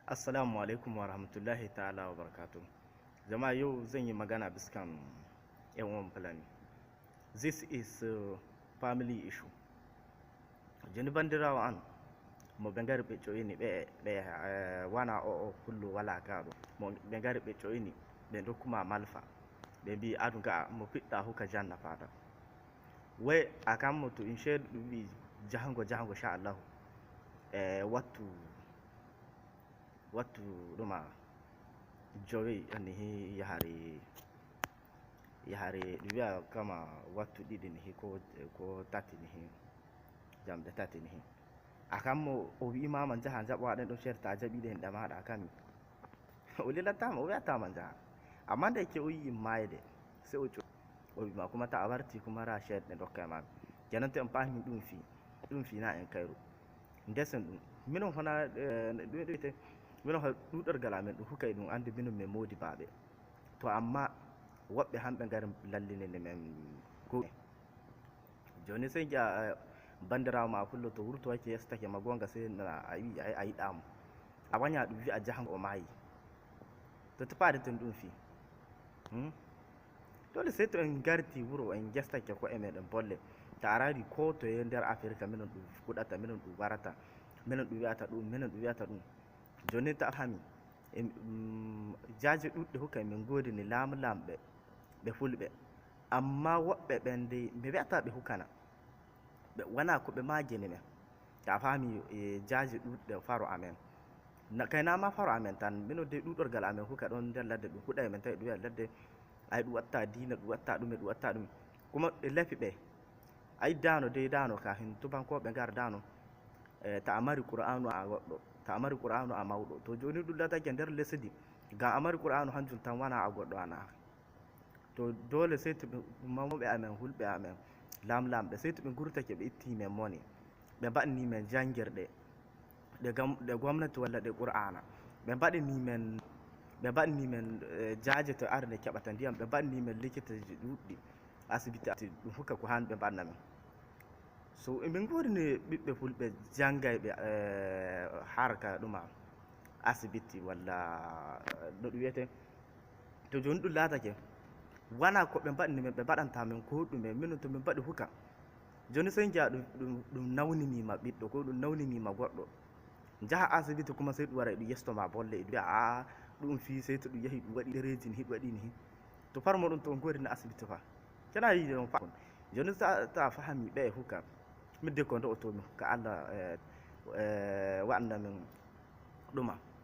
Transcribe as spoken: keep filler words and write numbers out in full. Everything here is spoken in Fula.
Assalamu alaikum wa rahmatullahi ta'ala wa barakatuh. Jama'a, yau zan yi magana biskan yan uwan Fulani. This is uh, family issue. Joni bandirawo an mo ɓe ngari ɓe ƴoyini ɓe ɓe eh, wana o o kullu wala kaɗo mo ɓe ngari ɓe ƴoyini ɓe dokkuma malfa ɓe mbi adu ga'a mo piɗɗa huka janna fata. Way a kammo to in sheedu ɗum wi jahango jahango sha Allahu. E wattu wattu ɗuma jowi ni hi yahari yahari ɗum wiya kama wattu ɗiɗi ni hi ko ko tati ni hi jamɗe tati ni hi. A kammo o wi'imama jaha jaɓo waɗen ɗum sheedu ta jaɓi ɗen ɗamaɗa kami. O lilatama o wiyatama jaha. Amma nde ke o yi'i mayde se o ƴo o wi'ma kuma ta a warti kuma ra sheedu ɗe dokka e mami. Kenan to en pahmi ɗum fi ɗum fi na en kayru. Ndesen ɗum minon hona ɗum ɗoyte minon hoy ɗuɗorgal amen ɗum hukay ɗum ande minon min modi baɓe. To amma woɓɓe hamɓe ngari lallinini men ko joni sey jaa bandirawo ma fullo to wurto wacce yestake ma gonga sey nana a wi a yiɗamo a waña ɗum wi'a jahango o maayi. To topade ten ɗum fi hmm? Dole sey to en garti wuro en jestake ko e meɗen bolle ta arari ko to e nder afirka minon ɗum fuɗata minon ɗum warata minon ɗum wiyata ɗum minon ɗum wiyata ɗum. Joni ta hami e mm, jaaje ɗuɗɗe hukka min godini laamu lamɓe ɓe fulɓe. Amma woɓɓe ɓen dey mi wi'ata ɓe hukana ɓe wona ko ɓe majini men. Ta fami e jaaje ɗuɗɗe faro amen. Kaynama faro amen tan mino dey ɗuɗorgal amen huka ɗon nder ladde ɗum huɗa e men tawi ɗum wiya ladde ay ɗum watta diina ɗum watta ɗume ɗum watta ɗume. Kuma e lafi ɓe ay dano dey dano ka hin tubankoɓe ngar dano. E, ta a mari qur'anu a goɗɗo ta a mari qur'anu a mawɗo to joni ɗum latake nder lesdi ngam a mari qur'anu hanjum tan wona a goɗɗo ana. To dole sey to ɓe mawɓe amen hulɓe amen lamlamɓe sey to ɓe gurtake ɓe itti men moni ɓe mbaɗni men jangirɗe ɗe gomnati walla ɗe qur'ana ɓe mbaɗni men ɓe mbaɗni men eh, jaaje to arde keɓata ndiyam ɓe mbaɗni men likitaji ɗuɗɗi asibiti ɗum hukka ko han ɓe mbaɗna men. So emin goodani ɓiɓɓe fulɓe janngayɓe harka ɗuma asibiti walla no ɗum wiyete. To jooni ɗum laatake wona ko ɓe mbaɗni men ɓe mbaɗanta men ko ɗume minen to min mbaɗi huka. Jooni sey njiya ɗum nawninima ɓiɗɗo ko ɗum nawninima goɗɗo njaha asibiti kuma sey ɗum wara e ɗum yestoma bolle e ɗum wiya aa ɗum fii sey to ɗum yahi ɗum waɗi ɗereji ni hiɗum waɗi ni. To parmo ɗum to goodani asibiti fa kena yiide on fa. Jooni sa ta fahami ɓe huka midde ko ndo oto mi huka allah waɗana min ɗuma.